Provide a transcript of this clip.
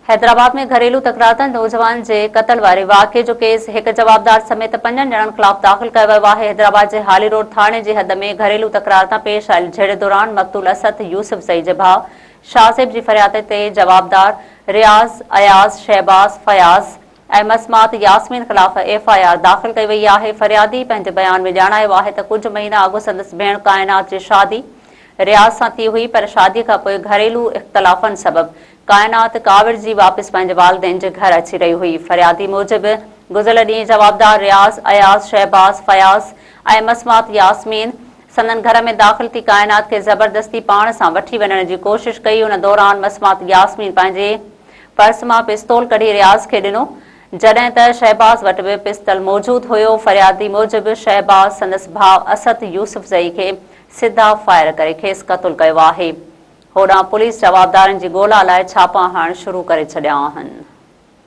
حيدرآباد ۾ گهريلو تڪرار تان نوجوان جي قتل واري واقعي جو ڪيس هڪ جوابدار سميت پنجن ڄڻن خلاف داخل ڪيو ويو آهي. حيدرآباد جي هالي روڊ ٿاڻي جي حد ۾ گهريلو تڪرار تان پيش آيل جهيڙي دوران مقتول اسد يوسف زئي جي ڀاء شاهزيب جي فرياد تي جوابدار رياض، اياز، شهباز، فياض ۽ مسمات ياسمين خلاف ايف I R داخل ڪئي وئي آهي. فريادي پنهنجي بيان ۾ ڄاڻايو آهي ته ڪجهه مهينا اڳ سندس ڀيڻ ڪائنات جي شادي رياض سان ٿي هئي پر شادي کانپوء گهريلو اختلافن سبب ڪائنات ڪاوڙجي واپس پنهنجي والدين جي گهر اچي رهي هئي. فريادي موجب گذريل ڏينهن جوابدار رياض، اياز، شهباز، فياض ۽ مسمات ياسمين سندن گهر ۾ داخل ٿي ڪائنات کي زبردستي پاڻ سان وٺي وڃڻ جي ڪوشش ڪئي ان دوران مسمات ياسمين پنهنجي پرس مان پستول ڪڍي رياض کي ڏنو جڏهن ته شهباز وٽ به پستل موجود هيو فريادي موجب شهباز سندس ڀاء اسد يوسف زئي کي سڌا فائر ڪري کيس قتل ڪيو آهي هوڏانهن پوليس جوابدارن جي ڳولا لاء ڇاپا هڻڻ شروع ڪري ڇڏيا آهن.